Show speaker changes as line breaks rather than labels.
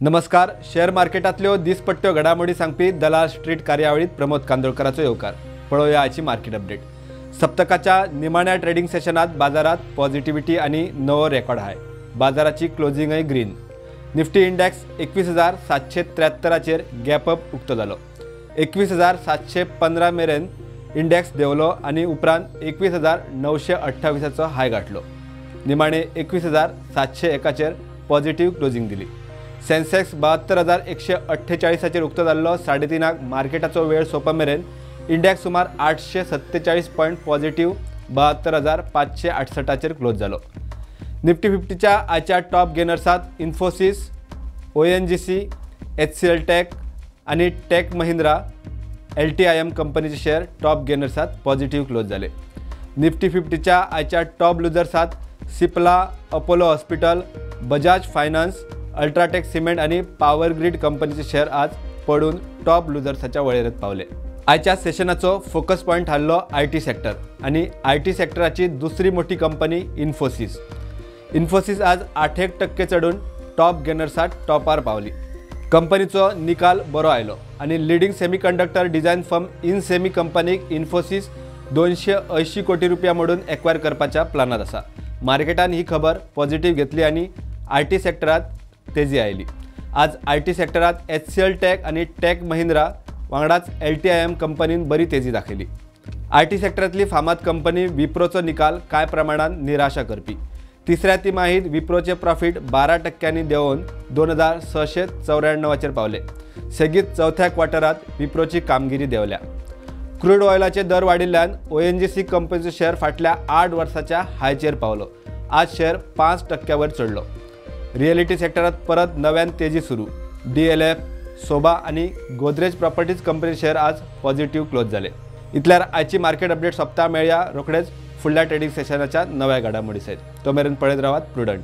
नमस्कार. शेअर मार्केटांतल्यो दिसपट्ट्यो घडामोडी सांगपी दलाल स्ट्रीट कार्यावळीत प्रमोद कांदोळकराचो येवकार. पळोवया आयची मार्केट अपडेट. सप्तकाच्या निमाण्या ट्रेडिंग सेशनात बाजारात पॉझिटिव्हिटी आणि नवो रेकॉर्ड हाय. बाजाराची क्लोजिंगय green. Nifty index 21,773 gap up उक्तो जालो. 21,715 मेरेन इंडेक्स देंवलो आनी उपरांत 21,928 हाय गाठलो. निमाणे 21,701 पॉझिटिव्ह क्लोजिंग दिली. सेन्सेक्स 72,148 उक्तो जाल्लो. 3:30 मार्केटाचो वेळ सोंपा मेरेन इंडेक्स सुमार 847 पॉयंट पॉझिटिव्ह 72,568 क्लोज जालो. निफ्टी 50च्या आयच्या टॉप गेनर्सात इन्फोसिस, ONGC, HCL take आनी टेक महिंद्रा, LTIM कंपनीचे शेअर टॉप गेनर्सात पॉझिटिव्ह क्लोज जाले. निफ्टी 50च्या आयच्या टॉप लुजर्सात Cipla, Apollo hospital, Bajaj finance, UltraTech cement आनी पावर ग्रीड कंपनीचे शेअर आज पडून टॉप लुजर्साच्या वळेरेंत पावले. आयच्या सेशनाचो फोकस पॉयंट थारलो IT sector आनी IT सेक्टराची दुसरी मोठी कंपनी इन्फोसिस. इन्फोसिस आज 8% चडून टॉप गेनर्सात टॉपार पावली. कंपनीचो निकाल बरो आयलो आनी leading semiconductor design firm InSemi कंपनीक इन्फोसिस 280 कोटी रुपया मोडून एक्वायर करपाच्या प्लानात आसा. मार्केटान ही खबर पॉझिटिव्ह घेतली आनी IT सेक्टरात तेजी आयली. आज IT सेक्टरात HCL take आनी टेक महिंद्रा वांगडाच LTIM कंपनीन बरी तेजी दाखयली. IT सेक्टरांतली फामाद कंपनी विप्रोचो निकाल कांय प्रमाणान निराशा करपी. तिसऱ्या तिमाहीत विप्रोचे प्रॉफिट 12% देंवोवन 2,694 पावले. सेगीत चवथ्या क्वॉर्टरात विप्रोची कामगिरी देंवल्या. क्रूड ऑयलाचे दर वाडिल्ल्यान ONGC कंपनीचो शेअर फाटल्या 8 वर्साच्या हायचेर पावलो. आज शेअर 5% चडलो. रियलिटी सेक्टरात परत नव्यान तेजी सुरू. DLF, सोबा आनी गोदरेज प्रॉपर्टीज कंपनी शेअर आज पॉझिटिव्ह क्लोज जाले. इतल्यार आयची मार्केट अपडेट सोंपता. मेळया रोखडेच फुडल्या ट्रेडिंग सेशनाच्या नव्या घडामोडी सयत. तो मेरेन पळयत रावात प्रुडंट.